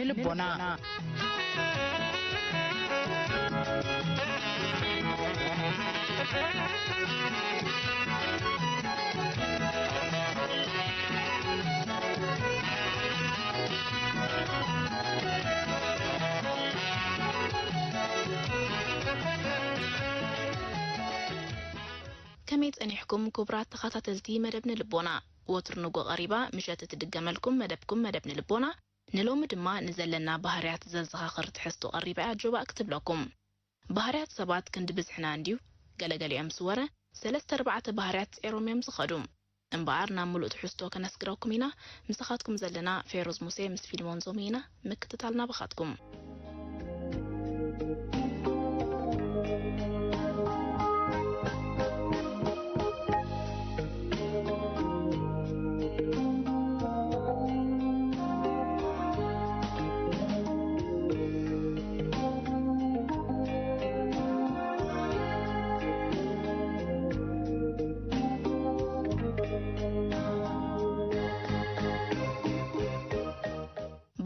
ልቦና። ከመይ ጸኒሕኩም ክቡራት ተኸታተልቲ መደብ ንልቦና? ወትሩ ንጎ ቀሪባ ምሸት እትድገመልኩም መደብኩም መደብ ንልቦና፣ ንሎሚ ድማ ንዘለና ባህርያት ዘዘኻኽር ትሕዝቶ ቀሪባ እያ ጆባእ ክትብለኩም። ባህርያት ሰባት ክንዲ ብዝሕና እንድዩ፣ ገለገሊኦም ምስ ወረ ሰለስተ ኣርባዕተ ባህርያት ጽዒሮም እዮም ዝኸዱ። እምበኣር ናብ ምሉእ ትሕዝቶ ከነስግረኩም ኢና። ምሳኻትኩም ዘለና ፌሮዝ ሙሴ ምስ ፊልሞን ዞሜ ኢና። ምክትታል ናባኻትኩም።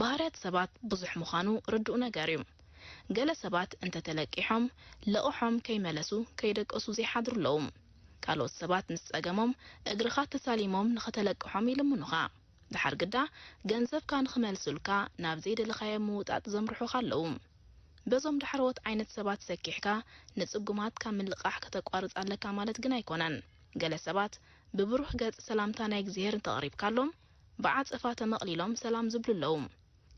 ባህርያት ሰባት ብዙሕ ምዃኑ ርዱእ ነገር እዩ። ገለ ሰባት እንተተለቂሖም፣ ለቑሖም ከይመለሱ ከይደቀሱ ዘይሓድሩ ኣለዉ። ካልኦት ሰባት ምስ ጸገሞም፣ እግርኻ ተሳሊሞም ንኸተለቅሖም ይልምኑኻ። ደሓር ግዳ፣ ገንዘብካ ንኽመልሱልካ ናብ ዘይደለኻዮ ምውጣጥ ዘምርሑኻ ኣለዉ። በዞም ዳሕረዎት ዓይነት ሰባት ሰኪሕካ፣ ንጽጉማት ካብ ምልቃሕ ከተቋርጽ ኣለካ ማለት ግን ኣይኮነን። ገለ ሰባት ብብሩህ ገጽ ሰላምታ ናይ እግዚኣብሔር እንተቕሪብካሎም፣ ብዓጸፋ ተመቕሊሎም ሰላም ዝብሉ ኣለዉ።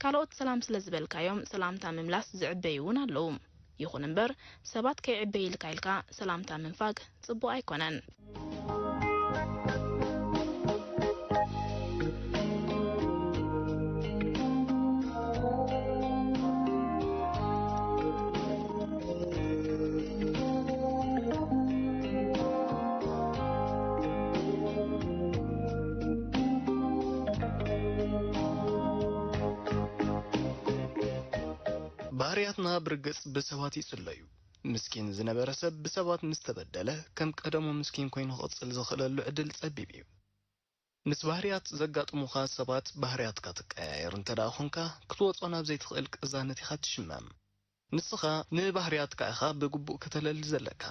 ካልኦት ሰላም ስለ ዝበልካዮም ሰላምታ ምምላስ ዝዕበዩ እውን ኣለዉ። ይኹን እምበር፣ ሰባት ከይዕበይልካ ኢልካ ሰላምታ ምንፋግ ጽቡቕ ኣይኮነን። ባህርያትና ብርግጽ ብሰባት ይጽለዩ። ምስኪን ዝነበረ ሰብ ብሰባት ምስ ተበደለ፣ ከም ቀደሙ ምስኪን ኮይኑ ክቕጽል ዝኽእለሉ ዕድል ጸቢብ እዩ። ምስ ባህርያት ዘጋጥሙኻ ሰባት ባህርያትካ ትቀያየር እንተ ደኣ ኾንካ፣ ክትወጾ ናብ ዘይትኽእል ቅዛነት ኢኻ ትሽመም። ንስኻ ንባህርያትካ ኢኻ ብግቡእ ከተለሊ ዘለካ።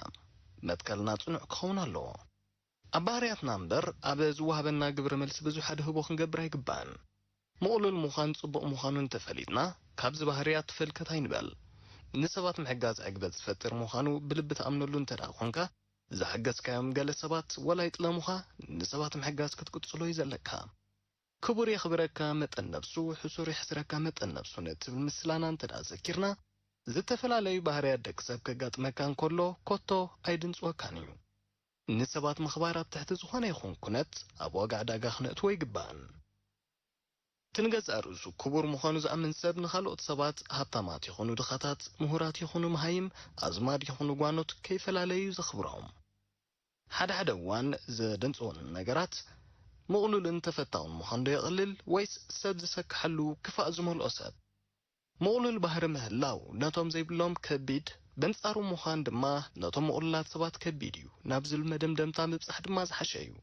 መትከልና ጽኑዕ ክኸውን ኣለዎ። ኣብ ባህርያትና እምበር፣ ኣብ ዝወሃበና ግብረ መልሲ ብዙሕ ኣድህቦ ክንገብር ኣይግባእን። ምቕሉል ምዃን ጽቡቕ ምዃኑ እንተፈሊጥና፣ ካብዚ ባህርያት ፈልከት ኣይንበል። ንሰባት ምሕጋዝ ዕግበት ዝፈጥር ምዃኑ ብልቢ ትኣምነሉ እንተ ደኣ ኾንካ፣ ዝሓገዝካዮም ገለ ሰባት ወላ ይጥለሙኻ፣ ንሰባት ምሕጋዝ ክትቅጽሎ እዩ ዘለካ። ክቡር የኽብረካ መጠን ነብሱ፣ ሕሱር የሕስረካ መጠን ነብሱን እትብል ምስላና እንተ ደኣ ዘኪርና፣ ዝተፈላለዩ ባህርያት ደቂ ሰብ ከጋጥመካ እንከሎ፣ ኮቶ ኣይድንጽወካን እዩ። ንሰባት ምኽባር ኣብ ትሕቲ ዝኾነ ይኹን ኩነት፣ ኣብ ዋጋ ዕዳጋ ክነእትዎ ኣይግባእን። እቲ ንገዛእ ርእሱ ክቡር ምዃኑ ዝኣምን ሰብ ንኻልኦት ሰባት፣ ሃብታማት ይኹኑ ድኻታት፣ ምሁራት ይኹኑ መሃይም፣ ኣዝማድ ይኹኑ ጓኖት፣ ከይፈላለዩ ዘኽብሮም። ሓደ ሓደ እዋን ዘደንጽወኒ ነገራት፣ ምቕሉልን ተፈታውን ምዃን ዶ የቕልል፣ ወይስ ሰብ ዝሰክሐሉ ክፋእ ዝመልኦ ሰብ? ምቕሉል ባህሪ ምህላው ነቶም ዘይብሎም ከቢድ፣ በንጻሩ ምዃን ድማ ነቶም ምቕሉላት ሰባት ከቢድ እዩ ናብ ዝብል መደምደምታ ምብጻሕ ድማ ዝሓሸ እዩ።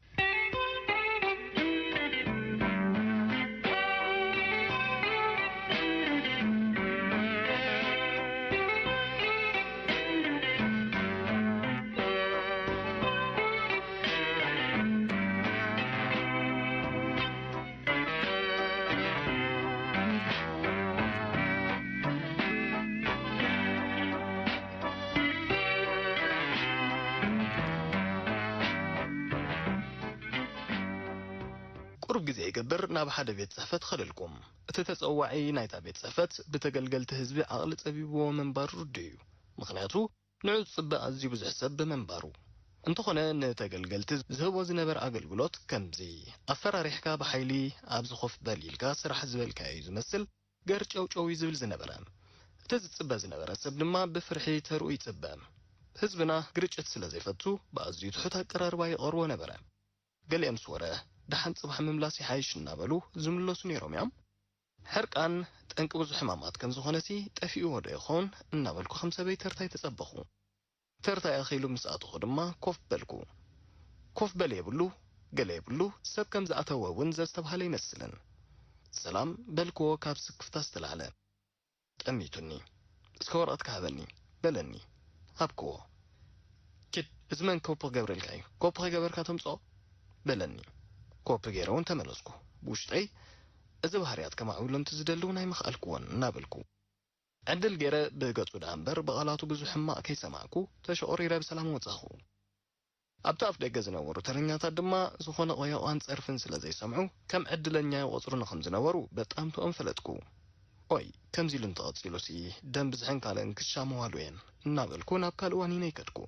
ቁሩብ ግዜ ይገብር ናብ ሓደ ቤት ጽሕፈት ከደልኩም። እቲ ተጸዋዒ ናይታ ቤት ጽሕፈት ብተገልገልቲ ህዝቢ ዓቕሊ ጸቢብዎ ምንባሩ ርዱእ እዩ። ምኽንያቱ ንዑ ዝጽበ ኣዝዩ ብዙሕ ሰብ ብምንባሩ። እንተኾነ ንተገልገልቲ ዝህቦ ዝነበረ ኣገልግሎት ከምዚ ኣፈራሪሕካ ብሓይሊ ኣብዚ ኮፍ በል ኢልካ ስራሕ ዝበልካዮ እዩ ዝመስል። ገርጨውጨው እዩ ዝብል ዝነበረ። እቲ ዝጽበ ዝነበረ ሰብ ድማ ብፍርሒ ተርኡ ይጽበ። ህዝብና ግርጭት ስለ ዘይፈቱ ብኣዝዩ ትሑት ኣቀራርባ ይቐርቦ ነበረ። ገሊኦም ምስ ወረ፣ ደሓን ጽባሕ ምምላስ ይሓይሽ እናበሉ ዝምለሱ ነይሮም እዮም። ሕርቃን ጠንቂ ብዙሕ ሕማማት ከም ዝኾነሲ ጠፊእዎ ዶ ይኾን እናበልኩ ከም ሰበይ ተርታይ ተጸበኹ። ተርታይ ኣኺሉ ምስ ኣተኹ ድማ ኮፍ በልኩ። ኮፍ በል የብሉ፣ ገለ የብሉ፣ ሰብ ከም ዝኣተወ እውን ዘስተብሃለ ኣይመስልን። ሰላም በልክዎ ካብ ስክፍታ ዝተላዕለ። ጠሚቱኒ። "እስከ ወረቐትካ ሃበኒ" በለኒ። ሃብክዎ። "ኪድ፣ እዚ መን ኮፒ ክገብረልካ እዩ? ኮፒ ከይገበርካ ተምጽኦ?" በለኒ። ኮፒ ገይረ እውን ተመለስኩ። ብውሽጠይ፣ "እዚ ባህርያት ከማዕብሎ እንተዝደሊ እውን ኣይምኽኣልክዎን" እናበልኩ። ዕድል ገይረ ብገጹ ደኣ እምበር ብቓላቱ ብዙሕ ሕማቕ ከይሰማዕኩ ተሸቑሪረ ብሰላም ወጻኹ። ኣብቲ ኣፍ ደገ ዝነበሩ ተረኛታት ድማ ዝኾነ ቆዮቋን ጸርፍን ስለ ዘይሰምዑ ከም ዕድለኛ ይቖጽሩኒ ከም ዝነበሩ በጣምትኦም ፈለጥኩ። ኦይ፣ ከምዚ ኢሉ እንተቐጺሉሲ ደም ብዝሕን ካልእን ክሻመዋሉ እየን እናበልኩ ናብ ካልእ ዋኒነይ ከድኩ።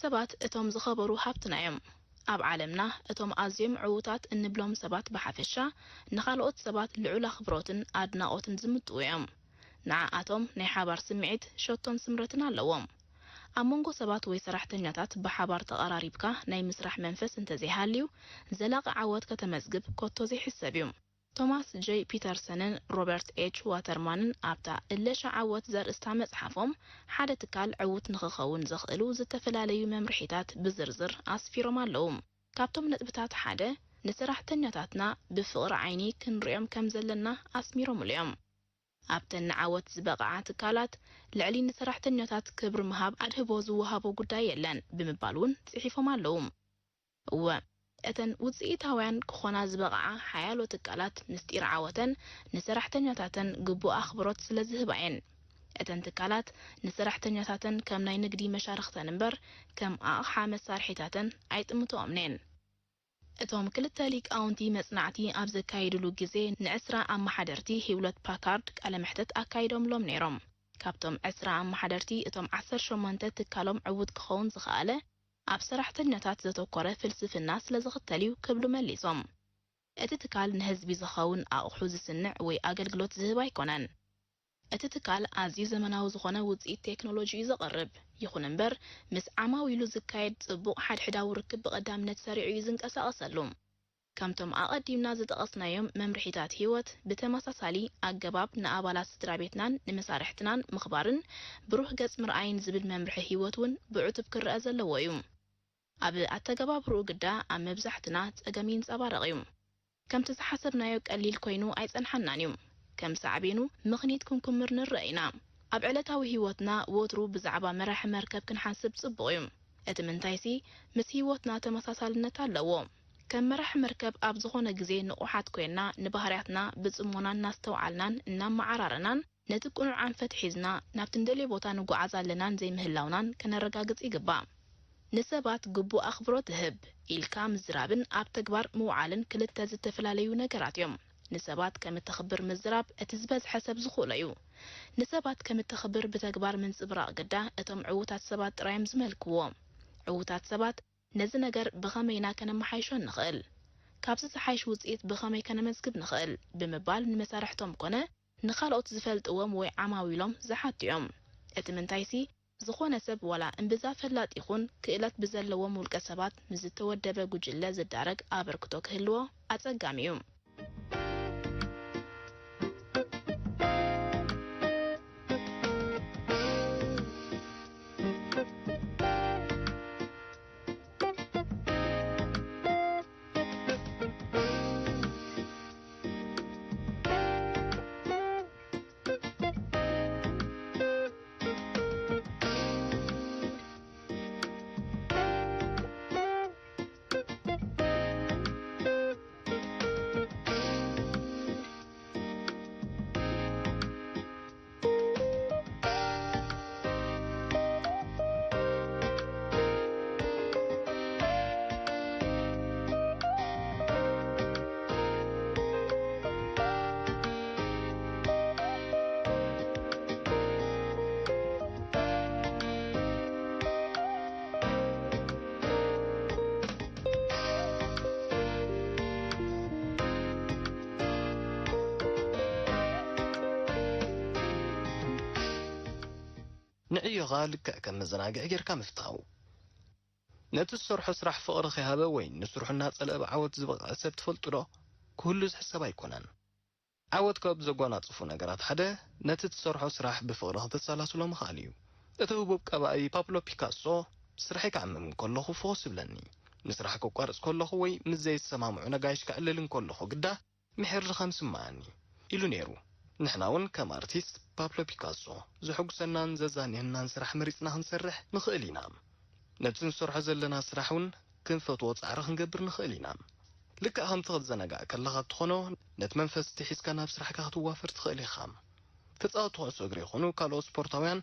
ሰባት እቶም ዝኸበሩ ሃብትና እዮም። ኣብ ዓለምና እቶም ኣዝዮም ዕዉታት እንብሎም ሰባት ብሓፈሻ ንኻልኦት ሰባት ልዑል ኣኽብሮትን ኣድናቖትን ዝምጥዉ እዮም። ንዓኣቶም ናይ ሓባር ስምዒት፣ ሸቶን ስምረትን ኣለዎም። ኣብ መንጎ ሰባት ወይ ሰራሕተኛታት ብሓባር ተቐራሪብካ ናይ ምስራሕ መንፈስ እንተዘይሃልዩ፣ ዘላቒ ዓወት ከተመዝግብ ኮቶ ዘይሕሰብ እዩ። ቶማስ ጀይ ፒተርሰንን ሮበርት ኤች ዋተርማንን ኣብታ እለሻ ዓወት ዘርእስታ መጽሓፎም፣ ሓደ ትካል ዕዉት ንኽኸውን ዘኽእሉ ዝተፈላለዩ መምርሒታት ብዝርዝር ኣስፊሮም ኣለዉ። ካብቶም ነጥብታት ሓደ፣ ንሰራሕተኛታትና ብፍቕሪ ዓይኒ ክንሪኦም ከም ዘለና ኣስሚሮምሉ እዮም። ኣብተን ንዓወት ዝበቕዓ ትካላት፣ ልዕሊ ንሰራሕተኛታት ክብሪ ምሃብ ኣድህቦ ዝወሃቦ ጉዳይ የለን ብምባል እውን ጽሒፎም ኣለዉ። እወ፣ እተን ውጽኢታውያን ክኾና ዝበቕዓ ሓያሎ ትካላት፣ ምስጢር ዓወተን ንሰራሕተኛታተን ግቡእ ኣኽብሮት ስለ ዝህባ እየን። እተን ትካላት ንሰራሕተኛታተን ከም ናይ ንግዲ መሻርኽተን እምበር፣ ከም ኣቕሓ መሳርሒታተን ኣይጥምትኦምን'የን። እቶም ክልተ ሊቃውንቲ መጽናዕቲ ኣብ ዘካየዱሉ ግዜ፣ ንዕስራ ኣመሓደርቲ ሂውለት ፓካርድ ቃለ መሕተት ኣካይዶምሎም ነይሮም። ካብቶም ዕስራ ኣመሓደርቲ፣ እቶም ዓሰርተ ሸሞንተ ትካሎም ዕዉት ክኸውን ዝኸኣለ፣ ኣብ ሰራሕተኛታት ዘተኮረ ፍልስፍና ስለ ዝኽተል እዩ ክብሉ መሊሶም። እቲ ትካል ንህዝቢ ዝኸውን ኣቑሑ ዝስንዕ ወይ ኣገልግሎት ዝህብ ኣይኮነን። እቲ ትካል ኣዝዩ ዘመናዊ ዝኾነ ውጽኢት ቴክኖሎጂ እዩ ዘቕርብ። ይኹን እምበር፣ ምስ ዓማዊሉ ዝካየድ ጽቡቕ ሓድሕዳዊ ርክብ ብቐዳምነት ሰሪዑ እዩ ዝንቀሳቐሰሉ። ከምቶም ኣቐዲምና ዝጠቐስናዮም መምርሒታት ህይወት፣ ብተመሳሳሊ ኣገባብ ንኣባላት ስድራ ቤትናን ንመሳርሕትናን ምኽባርን ብሩህ ገጽ ምርኣይን ዝብል መምርሒ ህይወት እውን ብዕቱብ ክረኣ ዘለዎ እዩ። ኣብ ኣተገባብርኡ ግዳ ኣብ መብዛሕትና ጸገም ይንጸባረቕ እዩ። ከምቲ ዝሓሰብናዮ ቀሊል ኮይኑ ኣይጸንሓናን እዩ። ከም ሳዕቤኑ ምኽኒት ክንኩምር ንረአ ኢና። ኣብ ዕለታዊ ህይወትና ወትሩ ብዛዕባ መራሒ መርከብ ክንሓስብ ጽቡቕ እዩ። እቲ ምንታይሲ ምስ ህይወትና ተመሳሳልነት ኣለዎ። ከም መራሒ መርከብ ኣብ ዝኾነ ግዜ ንቑሓት ኮይና ንባህርያትና ብጽሞና እናስተውዓልናን እናመዓራረናን ነቲ ቅኑዕ ኣንፈት ሒዝና ናብቲ ንደልዮ ቦታ ንጓዓዝ ኣለናን ዘይምህላውናን ከነረጋግጽ ይግባእ። ንሰባት ግቡእ ኣኽብሮት እህብ ኢልካ ምዝራብን ኣብ ተግባር ምውዓልን ክልተ ዝተፈላለዩ ነገራት እዮም። ንሰባት ከም እተኽብር ምዝራብ እቲ ዝበዝሐ ሰብ ዝኽእሎ እዩ። ንሰባት ከም እተኽብር ብተግባር ምንጽብራቕ ግዳ እቶም ዕዉታት ሰባት ጥራይ እዮም ዝመልክዎ። ዕዉታት ሰባት ነዚ ነገር ብኸመይ ኢና ከነመሓይሾ ንኽእል? ካብዚ ዝሓይሽ ውጽኢት ብኸመይ ከነመዝግብ ንኽእል? ብምባል ንመሳርሕቶም ኮነ ንኻልኦት ዝፈልጥዎም ወይ ዓማዊሎም ዝሓቱ እዮም። እቲ ምንታይሲ፣ ዝኾነ ሰብ ዋላ እምብዛ ፈላጥ ይኹን ክእለት ብዘለዎም ውልቀ ሰባት ምስ ዝተወደበ ጉጅለ ዝዳረግ ኣበርክቶ ክህልዎ ኣጸጋሚ እዩ። ንዕዮኻ ልክዕ ከም መዘናግዒ ጌርካ ምፍታው። ነቲ ዝሰርሖ ስራሕ ፍቕሪ ከይሃበ ወይ ንስርሑ እናጸልአ ብዓወት ዝበቕዐ ሰብ ትፈልጡ ዶ? ክህሉ ዝሕሰብ ኣይኮነን። ዓወት ካብ ዘጓናጽፉ ነገራት ሓደ፣ ነቲ ትሰርሖ ስራሕ ብፍቕሪ ከተሰላስሎ ምኽኣል እዩ። እቲ ህቡብ ቀባኢ ፓብሎ ፒካሶ፣ "ስርሐይ ክዓምም ከለኹ ፍኹስ ይብለኒ። ንስራሕ ከቋርጽ ከለኹ ወይ ምስ ዘይሰማምዑ ነጋይሽ ከዕልል እንከለኹ ግዳ፣ ምሒር ድኻም ይስምዓኒ" ኢሉ ነይሩ። ንሕና እውን ከም ኣርቲስት ፓብሎ ፒካሶ፣ ዘሐጉሰናን ዘዛንየናን ስራሕ መሪጽና ክንሰርሕ ንኽእል ኢና። ነቲ ንሰርሖ ዘለና ስራሕ እውን ክንፈትዎ ጻዕሪ ክንገብር ንኽእል ኢና። ልክዕ ከምቲ ክትዘናጋዕ ከለኻ እትኾኖ፣ ነቲ መንፈስ እቲ ሒዝካ ናብ ስራሕካ ክትዋፈር ትኽእል ኢኻ። ተጻወትቲ ኩዕሶ እግሪ ይኹኑ ካልኦት ስፖርታውያን፣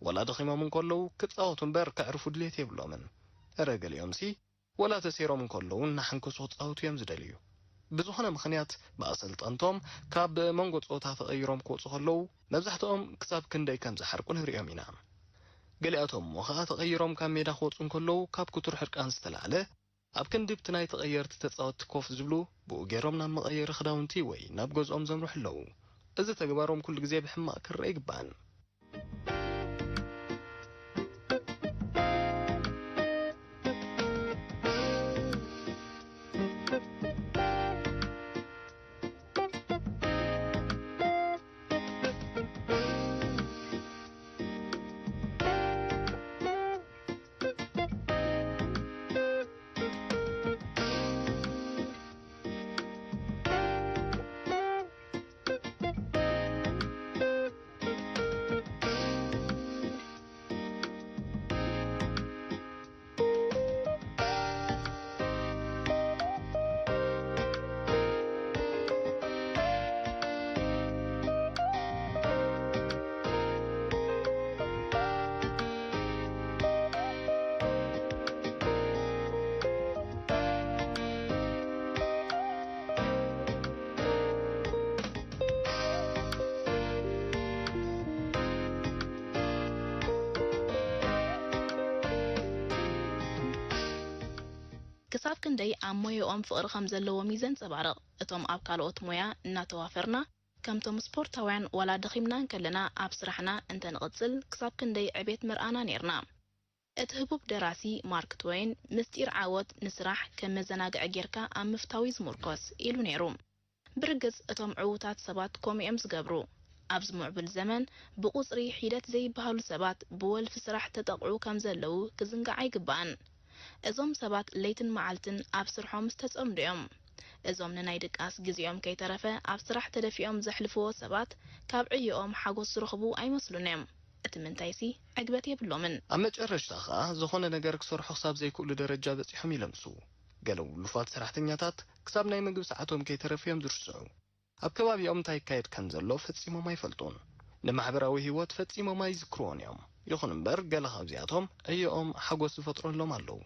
ወላ ደኺሞም እንከለዉ ክጻወቱ እምበር ከዕርፉ ድሌት የብሎምን። እረ ገሊኦምሲ ወላ ተሰይሮም እንከለዉ እናሓንከሱ ክጻወቱ እዮም ዝደልዩ። ብዝኾነ ምኽንያት ብኣሰልጠንቶም ካብ መንጎ ጸወታ ተቐይሮም ክወጹ ከለዉ መብዛሕትኦም ክሳብ ክንደይ ከም ዝሓርቁ ንርእዮም ኢና። ገሊኣቶም እሞ ኸኣ ተቐይሮም ካብ ሜዳ ክወጹ እንከለዉ ካብ ክቱር ሕርቃን ዝተላዕለ ኣብ ክንዲ ብቲ ናይ ተቐየርቲ ተጻወትቲ ኮፍ ዝብሉ ብኡ ገይሮም ናብ መቐየሪ ክዳውንቲ ወይ ናብ ገዝኦም ዘምርሑ ኣለዉ። እዚ ተግባሮም ኩሉ ግዜ ብሕማቕ ክረኣ ኣይግባእን። ክሳብ ክንደይ ኣብ ሞያኦም ፍቕሪ ከም ዘለዎም እዩ ዘንጸባርቕ። እቶም ኣብ ካልኦት ሞያ እናተዋፈርና፣ ከምቶም ስፖርታውያን ዋላ ደኺምና እንከለና ኣብ ስራሕና እንተንቕጽል፣ ክሳብ ክንደይ ዕቤት ምርኣና ኔርና። እቲ ህቡብ ደራሲ ማርክ ትወይን፣ "ምስጢር ዓወት ንስራሕ ከም መዘናግዒ ጌርካ ኣብ ምፍታው እዩ ዝምርኮስ" ኢሉ ነይሩ። ብርግጽ፣ እቶም ዕዉታት ሰባት ከምኡ እዮም ዝገብሩ። ኣብዚ ምዕቡል ዘመን፣ ብቑጽሪ ሒደት ዘይበሃሉ ሰባት ብወልፊ ስራሕ ተጠቕዑ ከም ዘለዉ ክዝንጋዕ ኣይግባእን። እዞም ሰባት ለይትን መዓልትን ኣብ ስርሖም ዝተጸምዱ እዮም። እዞም ንናይ ድቃስ ግዜኦም ከይተረፈ ኣብ ስራሕ ተደፊኦም ዘሕልፍዎ ሰባት፣ ካብ ዕዮኦም ሓጎስ ዝረኽቡ ኣይመስሉን እዮም። እቲ ምንታይሲ ዕግበት የብሎምን። ኣብ መጨረሽታ ኸኣ፣ ዝኾነ ነገር ክሰርሑ ክሳብ ዘይክእሉ ደረጃ በጺሖም ይለምሱ። ገለ ውሉፋት ሰራሕተኛታት ክሳብ ናይ ምግቢ ሰዓቶም ከይተረፈ እዮም ዝርስዑ። ኣብ ከባቢኦም እንታይ ይካየድ ከም ዘሎ ፈጺሞም ኣይፈልጡን። ንማሕበራዊ ህይወት ፈጺሞም ኣይዝክርዎን እዮም። ይኹን እምበር፣ ገለ ካብዚኣቶም ዕዮኦም ሓጎስ ዝፈጥረሎም ኣለዉ።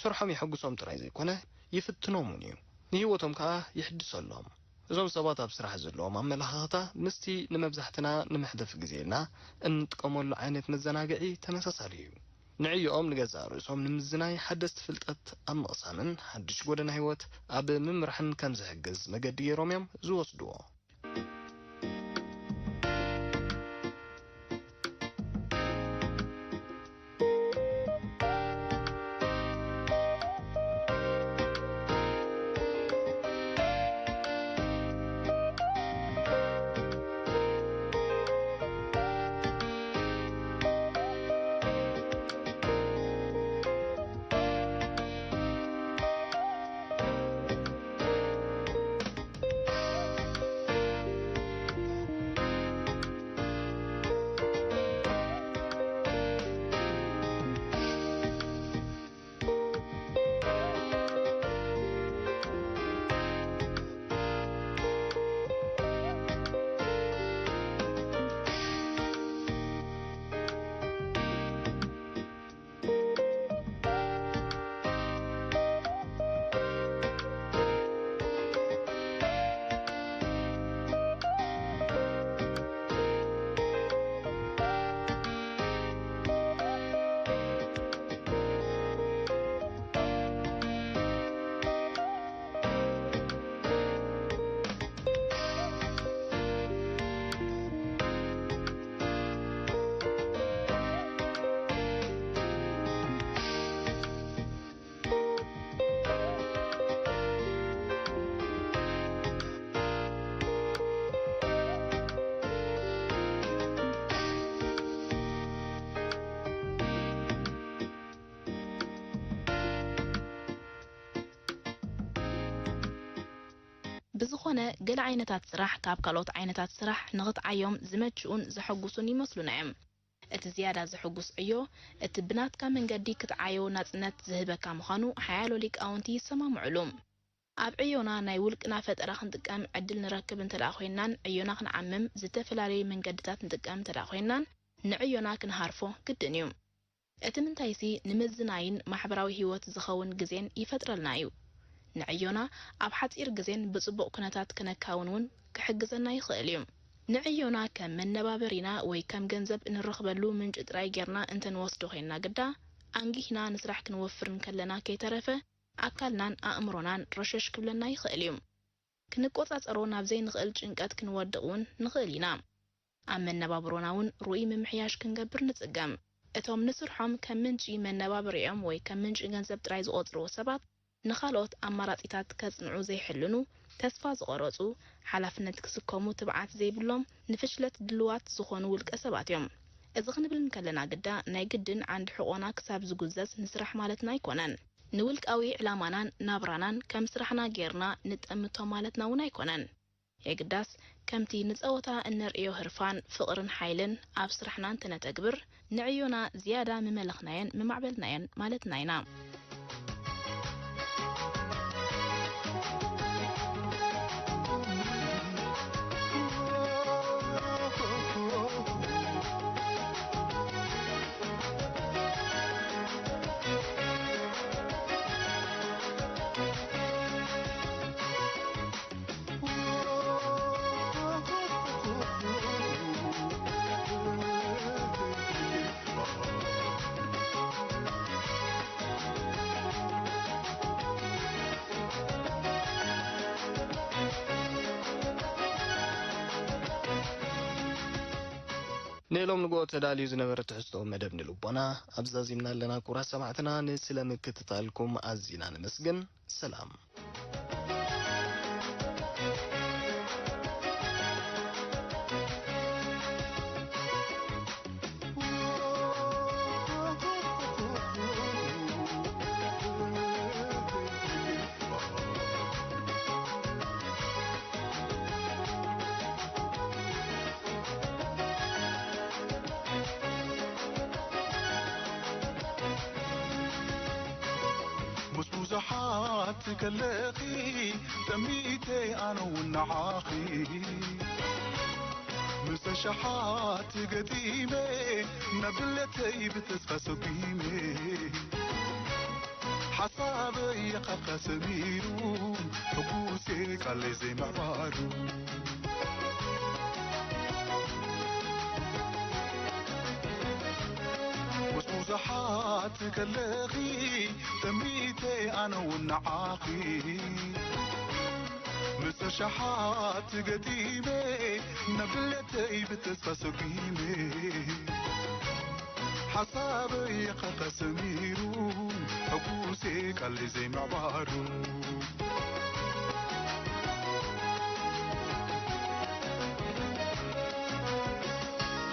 ስርሖም የሐጉሶም ጥራይ ዘይኮነ፣ ይፍትኖም እውን እዩ። ንህይወቶም ከኣ ይሕድሰሎም። እዞም ሰባት ኣብ ስራሕ ዘለዎም ኣመለኻኽታ ምስቲ ንመብዛሕትና ንመሕደፊ ግዜ ኢልና እንጥቀመሉ ዓይነት መዘናግዒ ተመሳሳሊ እዩ። ንዕዮኦም ንገዛእ ርእሶም ንምዝናይ፣ ሓደስቲ ፍልጠት ኣብ ምቕሳምን ሓድሽ ጎደና ህይወት ኣብ ምምራሕን ከም ዝሕግዝ መገዲ ገይሮም እዮም ዝወስድዎ። ብዝኾነ፣ ገለ ዓይነታት ስራሕ ካብ ካልኦት ዓይነታት ስራሕ ንኽትዓዮም ዝመችኡን ዘሐጉሱን ይመስሉና እዮም። እቲ ዝያዳ ዘሐጉስ ዕዮ፣ እቲ ብናትካ መንገዲ ክትዓዮ ናጽነት ዝህበካ ምዃኑ ሓያሎ ሊቃውንቲ ይሰማምዑሉ። ኣብ ዕዮና ናይ ውልቅና ፈጠራ ክንጥቀም ዕድል ንረክብ እንተ ደኣ ኮይንናን ዕዮና ክንዓምም ዝተፈላለየ መንገድታት ንጥቀም እንተ ደኣ ኮይንናን ንዕዮና ክንሃርፎ ግድን እዩ። እቲ ምንታይሲ ንምዝናይን ማሕበራዊ ህይወት ዝኸውን ግዜን ይፈጥረልና እዩ። ንዕዮና ኣብ ሓጺር ግዜን ብጽቡቕ ኩነታት ክነካውን እውን ክሕግዘና ይኽእል እዩ። ንዕዮና ከም መነባበሪና ወይ ከም ገንዘብ እንረኽበሉ ምንጪ ጥራይ ጌርና እንተ ንወስዶ ኮይንና ግዳ፣ ኣንጊህና ንስራሕ ክንወፍር እንከለና ከይተረፈ፣ ኣካልናን ኣእምሮናን ረሸሽ ክብለና ይኽእል እዩ። ክንቆጻጸሮ ናብ ዘይንኽእል ጭንቀት ክንወድቕ እውን ንኽእል ኢና። ኣብ መነባብሮና እውን ርኡይ ምምሕያሽ ክንገብር ንጽገም። እቶም ንስርሖም ከም ምንጪ መነባብርኦም ወይ ከም ምንጪ ገንዘብ ጥራይ ዝቖጽርዎ ሰባት፣ ንኻልኦት ኣማራጺታት ከጽንዑ ዘይሕልኑ፣ ተስፋ ዝቖረጹ፣ ሓላፍነት ክስከሙ ትብዓት ዘይብሎም፣ ንፍሽለት ድልዋት ዝኾኑ ውልቀ ሰባት እዮም። እዚ ክንብል እንከለና ግዳ፣ ናይ ግድን ዓንዲ ሕቖና ክሳብ ዝጉዘዝ ንስራሕ ማለትና ኣይኮነን። ንውልቃዊ ዕላማናን ናብራናን ከም ስራሕና ጌርና ንጠምቶ ማለትና እውን ኣይኮነን። የግዳስ፣ ከምቲ ንጸወታ እነርእዮ ህርፋን፣ ፍቕርን ሓይልን ኣብ ስራሕና እንተነተግብር፣ ንዕዮና ዝያዳ ምመለኽናዮን ምማዕበልናዮን ማለትና ኢና። ንሎም ንግሆ ተዳልዩ ዝነበረ ትሕዝቶ መደብ ንልቦና ኣብ ዛዚምና ኣለና። ክቡራት ሰማዕትና፣ ንስለ ምክትታልኩም ኣዚና ነመስግን። ሰላም። ምስ ብዙሓት ከለኺ ጠሚተ ኣነ እውን ንዓኺ፣ ምስ ኣሽሓት ገጢመ ናብ ድሌተይ ብተስፋ ሰጒመ። ሓሳበይ ኢኻ ሰሚሩ፣ ሕጉሴ ቃለይ ዘይምዕባሩ። ምስ ብዙሓት ከለኺ ጠሚተ ኣነ እውን ንዓኺ፣ ምስ ኣሽሓት ገጢመ ናብ ድሌተይ ብተስፋ ሰጒመ። ሓሳበይ ኢኻ ሰሚሩ፣ ሕጉሴ ቃለይ ዘይምዕባሩ።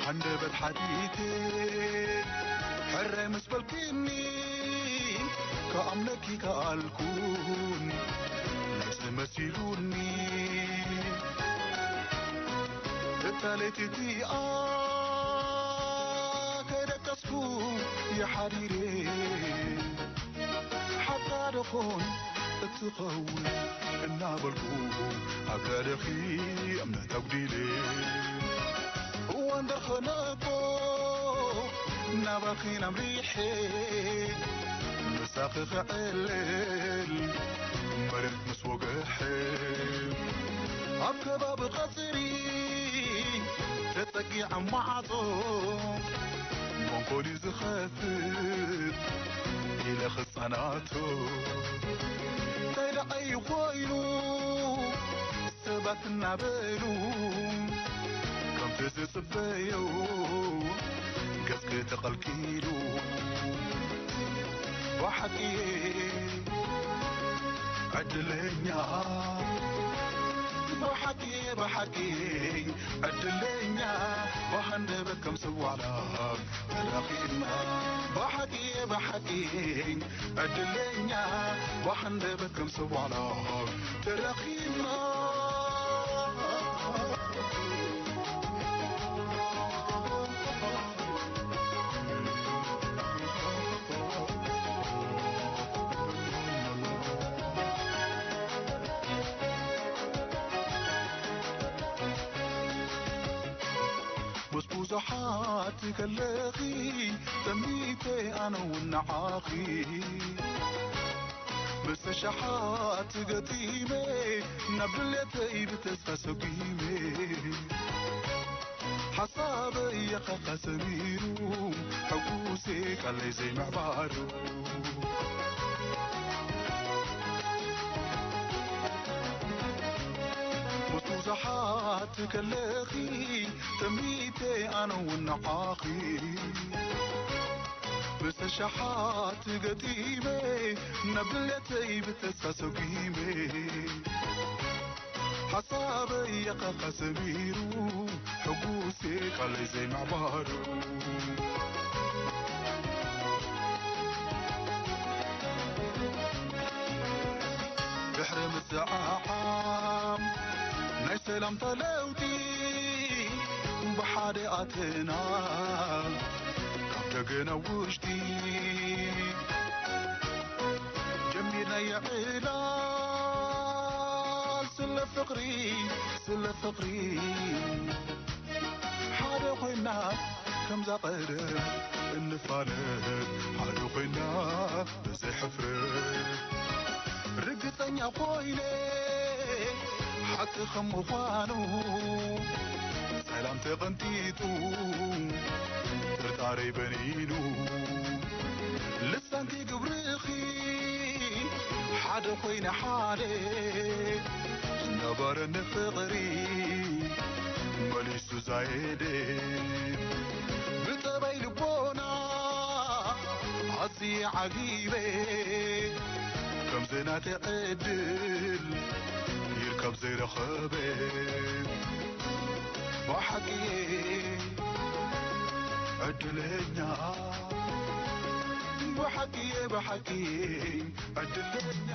ሃንደበት ሓቲተ ሕራይ ምስ በልክኒ፣ ክኣምነኪ ከኣልኩን ነዚ መሲሉኒ። እታ ለይቲ እቲኣ ከይደቀስኩ ይሓዲረ፣ ሓፍታ ዶ ኾን እትኸውን እናበልኩ ኣብ ልዕለኺ እምነት ኣጉዲለ። እዋን ደርኸነቦ ናባኺ ኣምሪሐ፣ ምሳኺ ክዕልል መሬት ምስ ወግሐ፣ ኣብ ከባቢ ቀጽሪ ተጸጊዐ ማዕጾ መንጎሊ ዝኸፍት ኢለ ክጸናቶ። እንታይ ደኣ እዩ ኮይኑ ሰባት እናበሉ ከምቲ ዝጽበዮ ገጽኪ ተቐልቂሉ? ብሓቂ ዕድለኛ፣ ብሓቂ፣ ብሓቂ ዕድለኛ፣ ብሃንደበት ከም ሰብ ዋዕላ ተራኺብና። ብሓቂ፣ ብሓቂ ዕድለኛ፣ ብሃንደበት ከም ሰብ ዋዕላ ተራኺብና። ምስ ብዙሓት ከለኺ ጠሚተ ኣነ እውን ንዓኺ፣ ምስ ኣሽሓት ገጢመ ናብ ድሌተይ ብተስፋ ሰጒመ። ሓሳበይ የኻኻ ሰሚሩ፣ ሕጉሴ ቃለይ ዘይምዕባሩ። ምስ ብዙሓት ከለኺ ጠሚተ ኣነ እውን ንዓኺ፣ ምስ ኣሽሓት ገጢመ ናብ ድሌተይ ብተስፋ ሰጒመ። ሓሳበይ የኻኻ ሰሚሩ፣ ሕጉሴ ቃለይ ዘይምዕባሩ። ድሕሪ ምስዓዓም ናይ ሰላምታ ለውጢ፣ ብሓደ ኣተና ካብ ደገ ናብ ውሽጢ ጀሚርናዮ ዕላል። ስለ ፍቕሪ፣ ስለ ፍቕሪ ሓደ ኮይና ከምዛ ቀደም እንፋለጥ፣ ሓደ ኮይና ብዘይ ሕፍረት ርግጸኛ ኮይነ ሓቂ ከም ምዃኑ ሰላም ተቐንጢጡ ጥርጣረይ በኒኑ። ልሳንኪ ግብርኺ ሓደ ኮይነ ሓደ ዝነበረኒ ፍቕሪ መሊሱ ዛየደ። ብጠባይ ልቦና ኣዝየ ዓጊበ ከምዚ ናተይ ዕድል ይርከብ ዘይረኸበ። ብሓቂ ዕድለኛ፣ ብሓቂ፣ ብሓቂ ዕድለኛ።